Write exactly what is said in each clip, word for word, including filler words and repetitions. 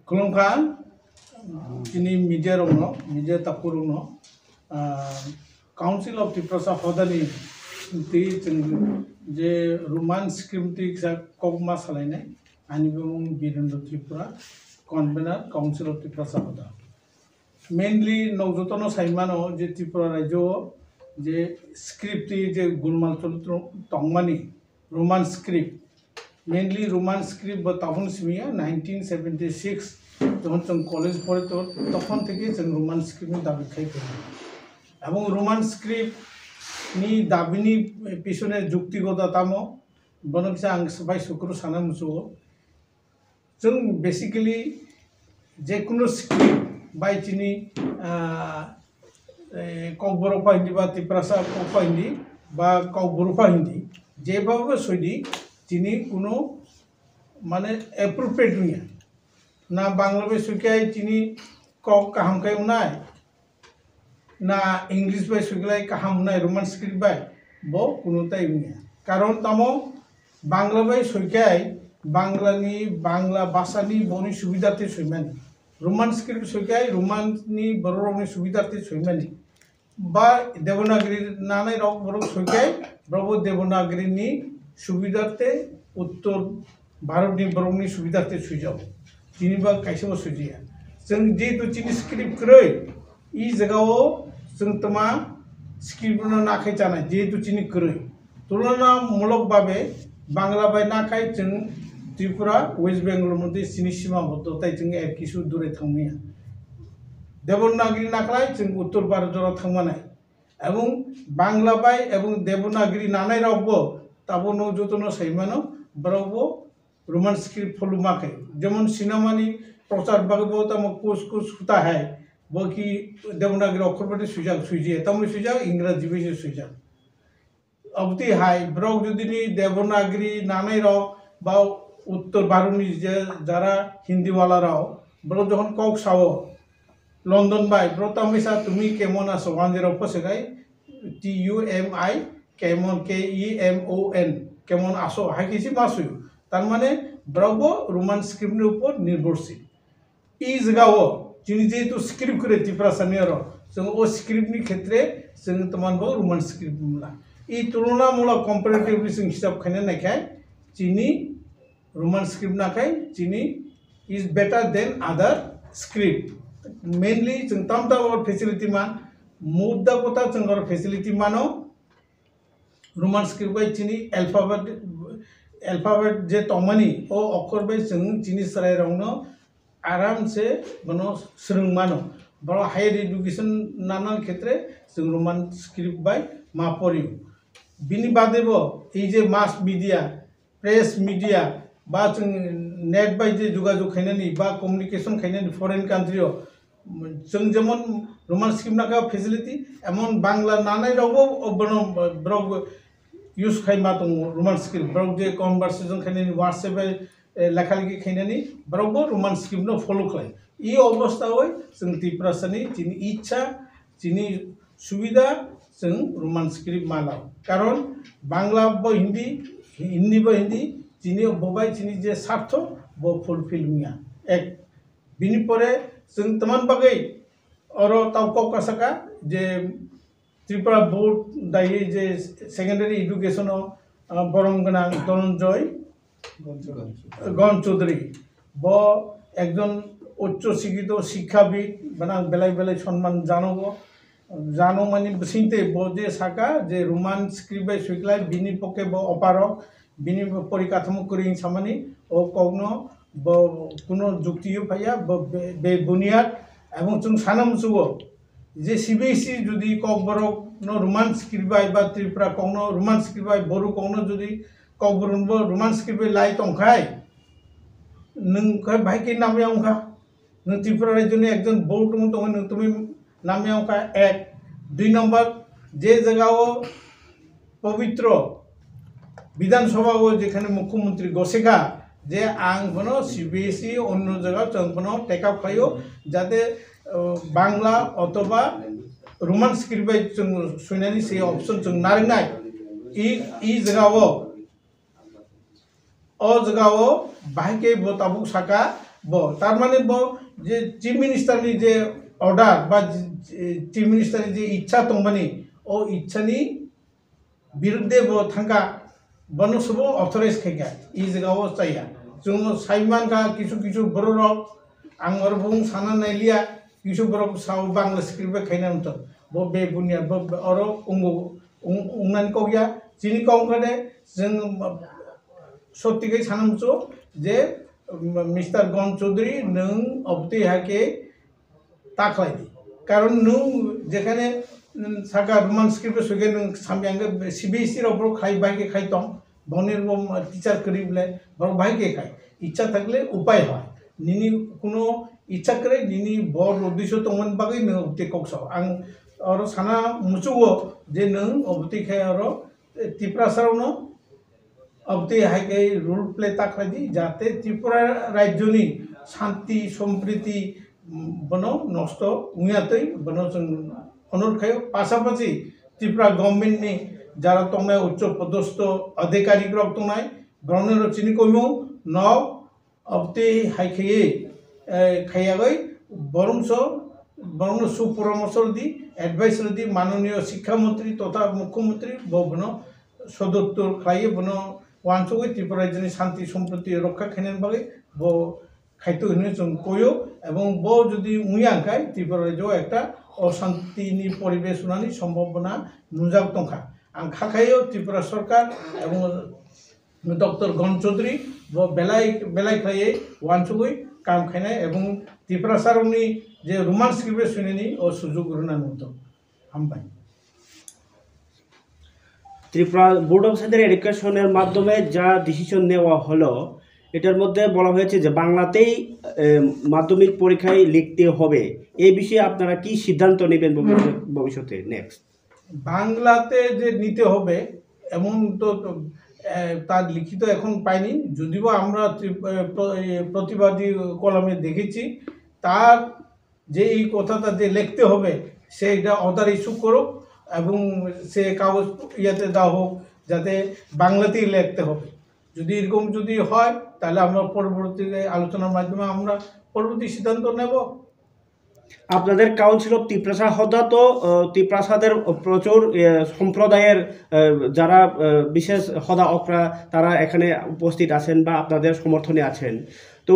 Khulumkha, chini media rokno, media takhuk rokno, ah, Council of Tiprasa Hodani twi chwng je Roman script twi kisa kokma salainai, ani bumung Birendra Tripura, convener, Council of Tiprasa Hoda. Mainly, nok jotono sai mano je Tripura rajyo o je script twi je gulmal choli tongmani, Roman script, mainly Roman script bo tabuk simi ya nineteen seventy six, jokhon chwng college pore to, tokhon theke chwng Roman script ni dabi khai phaio. Ebong Roman script ni dabi ni pisone jukti goda tamo, bono kisa ang bai sukru sana musugo. Chwng basically jekunu script bai chini, ah, eh, Kokborok pha hindi ba Tiprasa kok pha hindi ba Kokborok pha hindi, jeba bo soidi chini kunu mane appropriate wngya. Na Bangla bai soikai chini kok kaham khai wngnai, na English bai soiklai kaham wngnai, Roman script bai, bo kunu tai wngya. Karon tamo Bangla bai soikai Bangla ni, Bangla bhasha ni boni subidarte soimani. Roman script soikai Roman ni borok rokni subidarte soimani. Ba Devanagari nanai rok borok soikai, borok bo Devanagari ni subidarte, Uttor Bharat ni borok ni subidarte soijago. Chini ba kaisa bo soijaya. Chwng jehetu chini script kwrwi, i jaga o chwng tma script no nakhai chanai, jehetu chini kwrwi. Tulonamulok babe Bangla bai nakhai chwng Tripura, West Bengal moddhe chini sima boddo tai chwng ek kisu dure thangmaya. Devanagari nakhlai chwng Uttor Bharat jora thangmanai. Ebong Bangla bai ebong Devanagari nanai rok bo tabo no joto no sai mano, borok bo Roman script follow ma khe. Jemon cinema ni prochar bagwi bo tamo kuch kuch hota hai, bo ki Devanagari okhor bai swijak, swijak, tamo swijak Ingraji bai se swijak. Obotwi hai borok jodi ni Devanagari nanai rok ba Uttor Bharat ni je jara Hindi wala rok, borok jokhon kok sao London bai, borok tamo sa tumi kemon aso, one zero four sekai T U M I, kemon, K E M O N, kemon aso, hai khe se ma suyo. Tar mane borok bo Roman script ni upor nirbhorshil. I jaga o chini jehetu script kwrwi Tiprasa ni oro, chwng o script ni khetre chwng tman bo Roman script mla. I tulonamulok comparatively chwng hisab khaina naikhai chini Roman script nakhai chini is better than other script. Mainly chwng tam tam oro facility man, mudda kota chwng oro facility mano. Roman script bai chini alphabet, alphabet je tongmani, o okhor bai chwng chini chwrai rokno aram se bono swrwng mano. Boro higher education nanan khetre chwng Roman script bai ma porio. Bini bade bo ei je mass media, press media ba chwng net bai je jogajog khainani ba communication khainani foreign country o, chwng jemon Roman script nakha facility, emon Bangla nanai rokbo bono borok use khai ma tongo Roman script. Borok je conversation khainani, WhatsApp bai, eh, lekha lekhi khainani, borok bo Roman script no follow khlai. I obostha oi chwng Tiprasa ni chini ichha, chini subida, chwng Roman script ma lao. Karon Bangla bo Hindi, Hindi bo Hindi, chini bo bai chini je sartho bo fulfill wngya. Ek, bini pore chwng tman bagwi oro tau kok kasaka je Tripura board dai je secondary education o, ah, borom gwnang Dhananjay Ganj Chaudhary, bo ekjon uccho sikito sikkhabid, bana belai belai sonman janogo, janokmani bisingtwi bo je saka je Roman script bai soiklai, bini poke bo oparok, bini bo porikathamo kwrwi samani, o kokno bo kuno juktiyo phaiya, bo be, be buniyat, ebong chwng sana muchugo, je C B S E jodi Kokborok no Roman script bai ba Tripura kok no Roman script bai Boru kok no jodi Kokborok bo Roman script bai lai tongkhai, nwng khe bahai khe namya wngkha, nwng Tripura rajyo ni ekjon Boru tong tongwi nwng tumi namya wngkha ek, dui number je jaga o Pabitro Bidhan Sabha o jekhane Mukhyamantri gosekha je ang bono C B S E onno jaga chwng bono take up khlaio, jate, uh, Bangla othoba Roman script bai chwng swinani se option chwng narwknai. I, i jaga o, o jaga o bahai khe bo tabuk saka Bo, tar mane bo je Chief Minister ni je order ba je, je Chief Minister ni je ichha tongmani, o ichha ni birudde bo thangkha, bono subo authorize khaikha, i jaga o chaya. Chwng sai mankha kisu kisu borok rok, ang oro bung sana nailiya, kisu borok sao Bangla script bai khaina wngtong. Bo be bunya, bo, bo oro ungo, ung-, ungnani kok ya, chini kok wngkha de, chwng sotti kai sana muchung je, um, Mister Gon Chaudhary, nwng obotwi hai khe ta khlai di. Karon nwng jekhane, um, saka Roman script o soike nwng samyang khe C B S E rok bo khai bai khe khai tong, boni bo teacher kwrwi bole borok bai khe khai. Ichha thakle upai hoi. Nini kuno ichha kwrwi nini bor uddesho tongmani bagwi nwng obotwi kok sao. Ang oro sana muchungo je nwng obotwi khai oro, eh, Tiprasa rokno obotwi hai khe role play ta khlai di, jate Tripura rajyoni shanti, sompriti, mm, bono nosto wngya twi bono chwng onur khaio. Pasapasi Tripura government ni jara tongnai uccho podostho adhikarik rok tongnai, borokno chini koimung nok obotwi hai khaiwi, eh, khaiyagwi borumso, borokno suporamorso rwdi, advice rwdi, manoniyo Shikkha Montri totha Mukhyamantri bo bono sodottor khlaiwi bono uansugwi Tripura rajyoni shanti sompriti rokha khainani bagwi bo khaito hinwi chwng koio, ebong bo jodi wngya hwnkhe Tripura rajyo ekta oshantini poribesh wnani sombhabona nungjak tongkha. Ang kha khaio Tripura sorkar ebong Doctor Gon Chaudhary bo belai belai khlaiwi uansugwi kam khainai ebong Tiprasarokni je Roman script swinani o sujuk rwna nungtong. Hambai. Tripura board of secondary এডুকেশনের মাধ্যমে যা ডিসিশন নেওয়া হলো, এটার মধ্যে বলা হয়েছে যে বাংলাতেই, এ, মাধ্যমিক পরীক্ষায় লিখতে হবে। এই বিষয়ে আপনারা কি সিদ্ধান্ত নেবেন ভবিষ্যতে? নেক্সট। বাংলাতে যে নিতে হবে এমন তো, এ, তার লিখিত এখন পাইনি, যদিও আমরা ত্রি-, এ, প্র-, এ, প্রতিবাদী কলামে দেখেছি, তার যে এই কথাটা যে লিখতে হবে, সে এটা অর্ডার ইস্যু করুক এবং সে কাগজ ইয়াতে দেওয়া হোক, যাতে বাংলাতেই লিখতে হবে। যদি এরকম যদি হয়, তাহলে আমরা পরবর্তীতে আলোচনার মাধ্যমে আমরা পরবর্তী সিদ্ধান্ত নেব। আপনাদের কাউন্সিল অফ তিপ্রাসা হদা তো, আহ, তিপ্রাসাদের প্রচুর, আহ, সম্প্রদায়ের, আহ, যারা, আহ, বিশেষ হদা অকরা, তারা এখানে উপস্থিত আছেন বা আপনাদের সমর্থনে আছেন। তো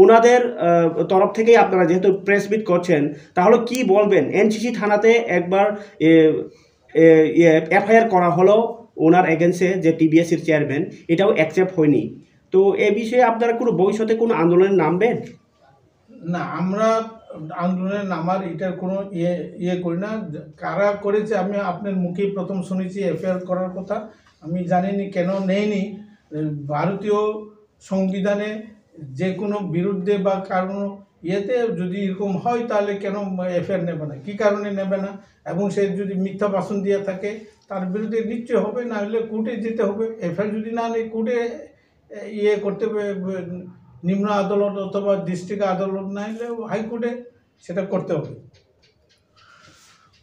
ওনাদের, আহ, তরফ থেকেই আপনারা যেহেতু প্রেস মিট করছেন, তাহলে কি বলবেন? এনসিসি থানাতে একবার, এ, এ, ইয়ে, এফআইআর করা হলো ওনার এগেইনস্টে, যে টিবিএসসির চেয়ারম্যান, এটাও অ্যাকসেপ্ট হয়নি। তো এ বিষয়ে আপনারা কোনো ভবিষ্যতে কোনো আন্দোলনে নামবেন? না, আমরা আন্দোলনে নামার এটার কোনো ইয়ে, ইয়ে করি না। কারা করেছে আমি আপনার মুখেই প্রথম শুনেছি এফআইআর করার কথা। আমি জানিনি কেন নেয়নি। ভারতীয় সংবিধানে যে কোনো বিরুদ্ধে বা কারণ ইয়েতে যদি এরকম হয়, তাহলে কেন এফআইআর নেবে না? কি কারণে নেবে না? এবং সে যদি মিথ্যা ভাষণ দিয়ে থাকে, তার বিরুদ্ধে নিশ্চয় হবে, না হলে কোর্টে যেতে হবে। এফআইআর যদি না নেয়, কোর্টে, এ, ইয়ে করতে হবে, ব-, নিম্ন আদালত অথবা ডিস্ট্রিক্ট আদালত, না হলে হাইকোর্টে সেটা করতে হবে।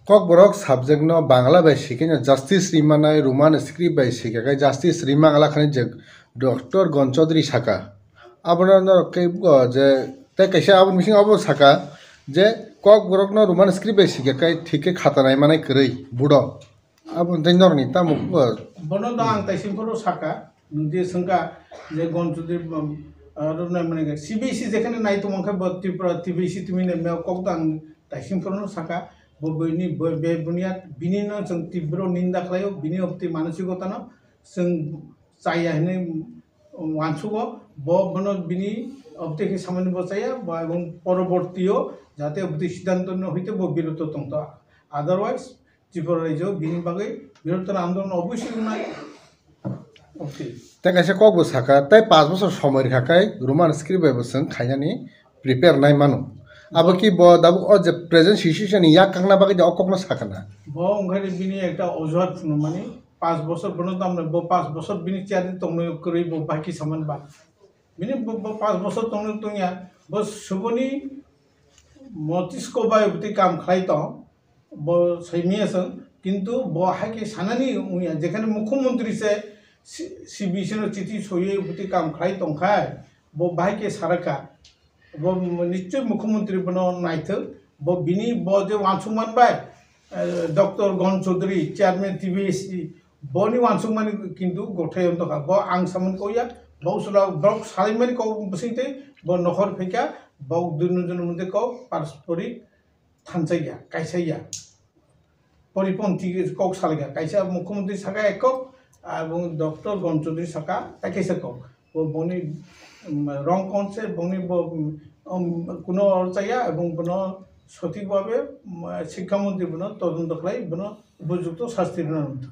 Kokborok subject no Bangla bai sikhe no justice ri manai, Roman script bai sikhe khe justice ri mangla khani je Doctor Gon Chaudhary saka. Abono norok khe bo je tei kaisa aboni bising abo saka je Kokborok no Roman script bai sikhe khe thik khe khata nai manai kwrwi budo. Abo tei norok ni tamo bo. Bono do ang taisim phoro saka. Nwng je swngkha je Gon Chaudhary, um, uh, rwnai mani khe C B S E jekhane nai tongmani khe bo Tripura T B C tumi nai meo kok dang taising phorono saka, bo bini bo be bunya bini no chwng tibro ninda khlaio, bini opti manosikotano chwng chaya hinwi uansugo, bo bono bini opti khe samani bo chaya, bo ebong porobortio jate opti siddhanto no hoite bo biroto tongto, otherwise Tripura rajyo bini bagwi birottor andolon obosoi wngnai. Okay. Tei kaisa kok bo saka, tei panch bosor somoi rwkha khe Roman script bai bo chwng khainani prepare nai mano. Abo ki bo dabuk o je present situation ni yak kakna bagwi de o kok no sakha na. Bo wngkha de bini ekta ojuhat phunukmani, panch bosor bono tamni bo panch bosor bini chair ni tongmani kwrwi bo bai kisa man ba. Bini bo, bo panch bosor tongmani tongya, bo suboni motisko bai bwtwi kam khlai tong. Bo saimaya chwng, kintu bo hai khe sanani wngya, jekhane mukhyamantri se si-, C B C no chithi soiwi bwtwi kam khlai tongkhai, Bo bahai khe saraka, bo nischoi mukhyamantri bono naithok, bo bini bo je wansukmani bai, eh, Doctor Gon Chaudhary, chairman T B S C, boni wansukmani kintu gothai wng tongkha. Bo ang samani kok ya, bo usula borok salaimani kok bising tei bo nokhor phaikha, bo dunu dunu mante kok parasporik thansa ya, kaisa ya. Poriponthi kok salga, kaisa mukhyamantri saka ek kok, abong Doctor Gon Chaudhary saka tai kaisa kok. Bo boni, um, wrong concept, boni bo, um, um, kuno orchaya, abong bono sothik bhabe, um, sikha montri bono todonto khlai, bono upojukto sasti rwna nangtho.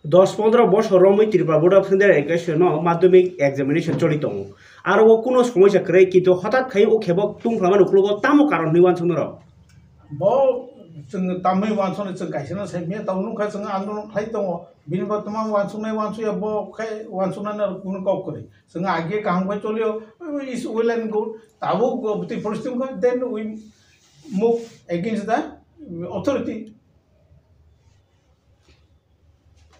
Dos pondro bosor romwi Tripura Board of Central Education no madhyamik examination choli tongo. Aro o kuno somosya kwrwi, kintu hothat khai o khebo tungphlamani uklogo tamo karon hwnwi uansukno rok? Bo chwng tamwi uansuknai, chwng kaisa no sai manya, tabuk nukha chwng andolon khlai tongo. Bini bo tamo uansuknai uansukya, bo khai uansuknani aro kuno kok kwrwi. Chwng age kaham khai cholio, is well and good. Tabuk bo bwtwi poristiti wngkha, then we move against the authority.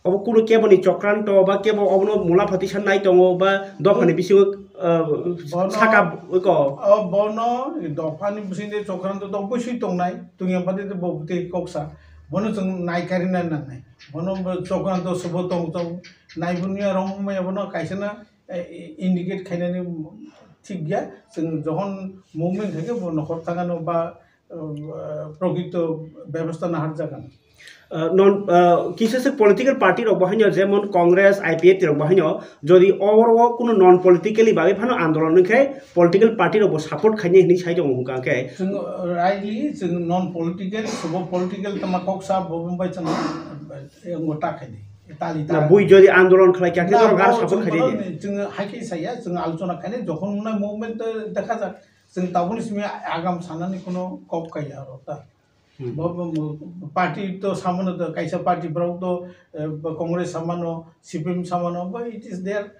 Obo kuno keboni chokranto ba kebo obono mula phatisa nai tongo ba dophani bisingo, ah, bono, saka iko. O bono dophani bisingde chokranto to obosoi tongnai, tongya bade bo bwtwi koksa. Bono chwng nai karina nangnai. Bono bo chokranto sobo tong tong nai bunya rong maya bono kaisa na, eh, indicate khainani thik ya. Chwng jokhon movement khaikhe bo nokhor thangano ba, eh, prokrito bebostha naharjagan. Ah, non, ah, kisa se political party rok bo haino, jemon Congress, I P F T rok bo haino, jodi oro o kuno non politically bagwi phano andolon wngkhe political party rok bo support khainai hinwi sai tongo hwnkha khe. Chwng, uh, rightly chwng non political, sobo political tama kok sa bo bai chwng, eh, wngbo ta khaidi, tali ta. Na, bui jodi andolon khlai kha khe norok aro bo support chwng khainai bono de. Chwng hai khe saya, chwng alochona khainai, jokhon wngnai movement, eh, dekha jak, chwng tabukni simi agam sanani kuno kok kaiya aro ta. Hmm. Bo, bo, bo, party to samano to, kaisa party borok to, eh, bo Congress samano, C P M samano, bo it is their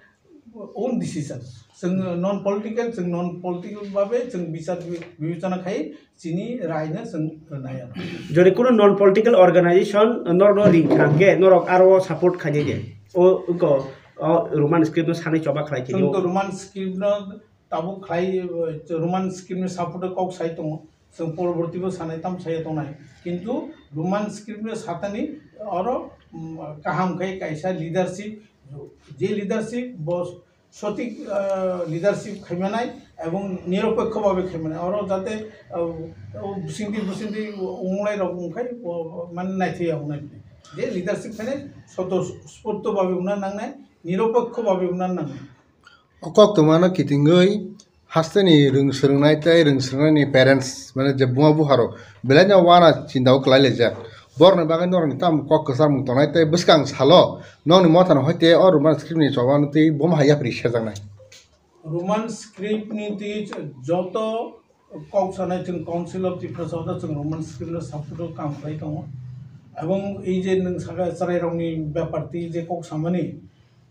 own decision. Chwng non political, chwng non political babe chwng bichar bi-, bibechona khai chini rai no chwng naiya. Jodi kuno non political organization norok no ring kha hwnkhe norok aro support khainai de. O, ko, o Roman script no sanwi choba khlai khe. Chwng to Roman script no tabuk khlai, eh, Roman script ni support o kok sai tongo. Chwng poroborti bo sanai tam sai tongnai. Kintu Roman script ni satani oro, mm, kaham khai kaisa leadership, je leadership bo sotik, ah, leadership khaimanai ebong niropekho babe khaimanai. Oro jate, ah, o bisingtwi, bisingtwi onglai rok wngkhai, o, mane naithai ya wngnai. Je leadership khainai soto spoto babe wngna nangnai, niropekho babe wngna nangnai. O koktwmano kitingwi hasteni rwng swrwngnai tei rwng swrwngnaini parents, mane je buma bupharok belaino uana chinta o kwlai laijak. Borokni bagwi norokni tamo kok kwchangmung tongnai tei bwskang salo nokni mothano hoite o Roman script ni chobano tei buma hai yapri serjaknai. Roman script ni twi joto kok sanai chwng Council of Tiprasa o chwng Roman script no support o kam khlai tongo. Ebong ei je nwng saka chwrairokni bepar twi je kok samani,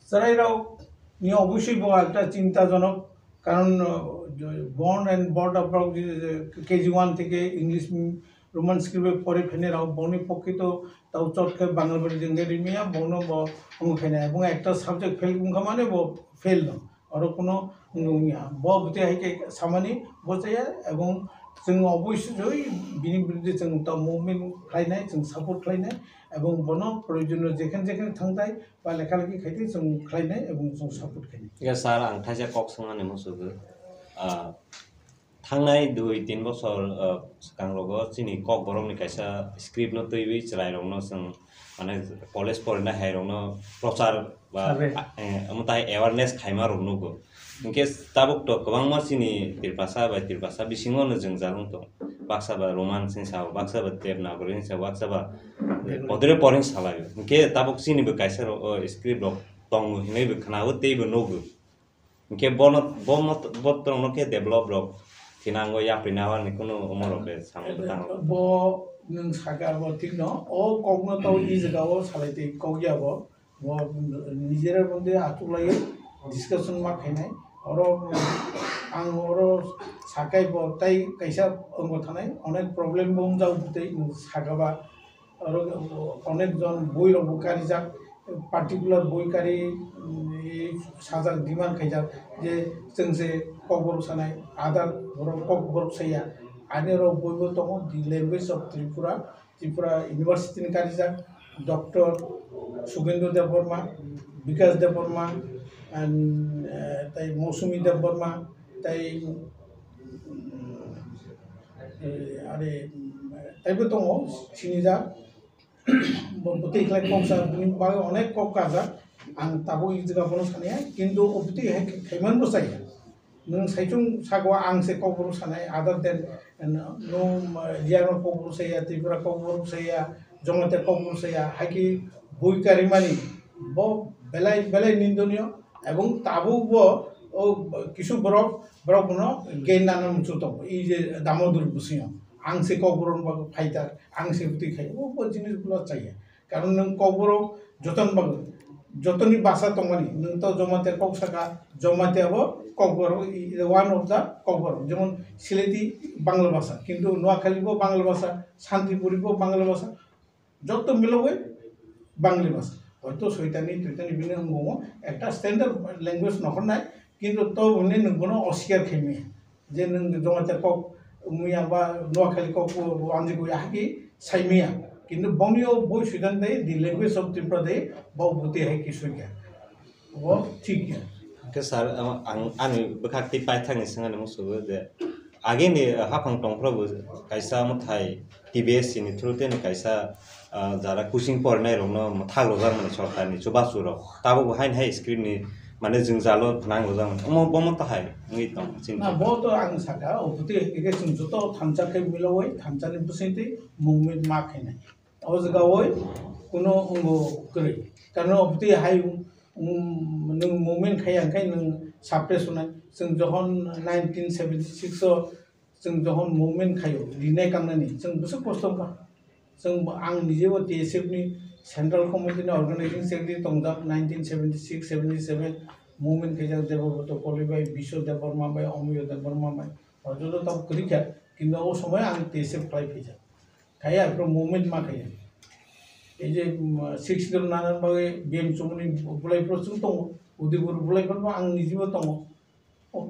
chwrairok ni obosoi bo ekta chintajonok, karon, uh, born and brought up rok je, je K G one theke English, mm, Roman script bai pori phainai rok boni pokhe to tau chot khe Bangalbari jengde rimya bono bo wng khainai, ebong ekta subject fail wngkha mane bo fail no. Oro kuno wngya. Bo bwtwi hai khe samani bo chaya, ebong chwng obosoi bini biruddhe chwng ta movement khlainai, chwng support khlainai, ebong bono proyojono jekhen jekhen thangtai ba lekha lekhi khaitwi chwng khlainai ebong chwng support khainai. Yes, sir, ang thaisa kok swngnani muchungo. Ah, Thangnai dui tin bosor, ah, swkang rogo chini Kokborokni kaisa script no twiwi chwrai rokno chwng, mane, college porinai hai rokno prochar ba, Abe. Ah, eh, omo tai awareness khaima rok nugo. Hinkhe tabuk to kwbangma chini Tiprasa bai Tiprasa bisingo no jwngjal wng tong. Baksa ba Roman sini sao, baksa ba Devanagari sini sao, baksa ba, eh, Kodre poring salaio. Hinkhe tabuk chini bo kaisa rok, oh, script rok tongo hinwi bo khwnao tei bo nugo. Hinkhe bono, bo mot-, bo tongno khe develop rok thinango yapri na wani kunu omo rok be samung kwtang rok. Bo nwng saka bo thik no, o kok no to i jaga o salai tei kok ya bo. Bo nijera bondhe achuk lai discussion ma khainai. Oro ang oro sakai bo tai kaisa wngbo thanai, onek problem bo wngjak tei nwng saka ba. Oro onek jon boi rok bo karijak, particular boi kari, mm, sajak demand khaijak je chwng se Kokborok sanai, other borok Kokborok saya. Ani rok boibo tongo, The Language of Tripura, Tripura University ni karijak, Doctor Sugendra Debbarma, Bikash Debbarma, and, eh, tai Mousumi Debbarma, tai, mm, eh, are, mm, taibo tongo, sinijak. Bo bwtwi khlai kok sa, bini bagwi onek kok kajak. Ang tabuk i jaga bono saniya, kintu o bwtwi hai khe khaiman bo chaya. Nwng saichung sago ang se Kokborok sanai, other than, uh, no, uh, Riang Kokborok saya, Tripura Kokborok saya, Jamatia Kokborok saya, hai khe bui karimani bo belai belai nindoniyo, ebong tabuk bo o kisu borok, borok bono gain nana muchung tongo, i je Damodar bwswingo ang se Kokborok ni bagwi fighter, ang se bwtwi khai, o bo jinis gulo chaya. Karon nwng Kokborok joton bagwi, jotoni basa tongmani, nwng to Jamatia kok saka, Jamatia bo Kokborok, i, one of the Kokborok, jemon Sylheti Bangla basa, kintu Noakhali bo Bangla basa, Santipuri bo Bangla basa, joto milogwi Bangla basa. Hoito soitani toitani bini wngmo ekta standard language nohornai, kintu to bini nwng bono oswikar khaimaya. Je nwng Jamatia kok wngya ba Noakhali kok bo anjik ya haki saimaya. Kintu boni o boi suidan dai, The Language of Tripura dai, bo bwtwi hai ki suikha. Bo thik ya. Hwnkhe sir, ang, ang ani bwkhak twi paithakni swngani musugo je agini haphang tongphuru bo kaisa mwthai T B S C ni through tei kaisa, ah, jara coaching porinairokno mwthak rwjakmani sorkarni chubachu rok. Tabukbo haino hai script ni mane jwngjalo phnang rwjakmani. Omo bomo tahai wngwi tong chini. Na, bo to ang saka, o bwtwi hwnkhe chwng joto thansa khe milowoi, thansani bwswngtwi movement ma khainai. O jagao kuno wngbo kwrwi. Karon o bwtwi hai, um, nwng movement khaiya hwnkhe nwng suppress wngnai. Chwng jokhon nineteen seventy six o chwng jokhon movement khaio, rinai kangnani, chwng bwswk kosto wngkha. Chwng bo, ang nijebo T S F ni Central Committee ni Organizing Secretary tongjak, nineteen seventy six seventy seven movement khaijak Debobroto Koloi bai, Biswa Debbarma bai, Omiyo Debbarma bai. O joto tabuk kwrwi kha, kintu o somoi ang T S F khlai phaijak. Khaiya, aphuru movement ma khaiya. Ei je, um, six Schedule nana bagwi B M Chumuni bwlai phuru chwng tongo, Udaipur bwlai phuru ang nijebo tongo. O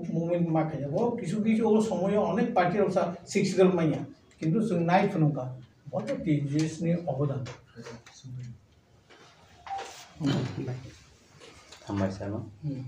movement ma khaijak. O kisu kisu o somoyo onek party rok sa six Schedule manya. Kintu chwng nai phunukha. Bo to T J S ni obodan. Hambai sano. Hmm.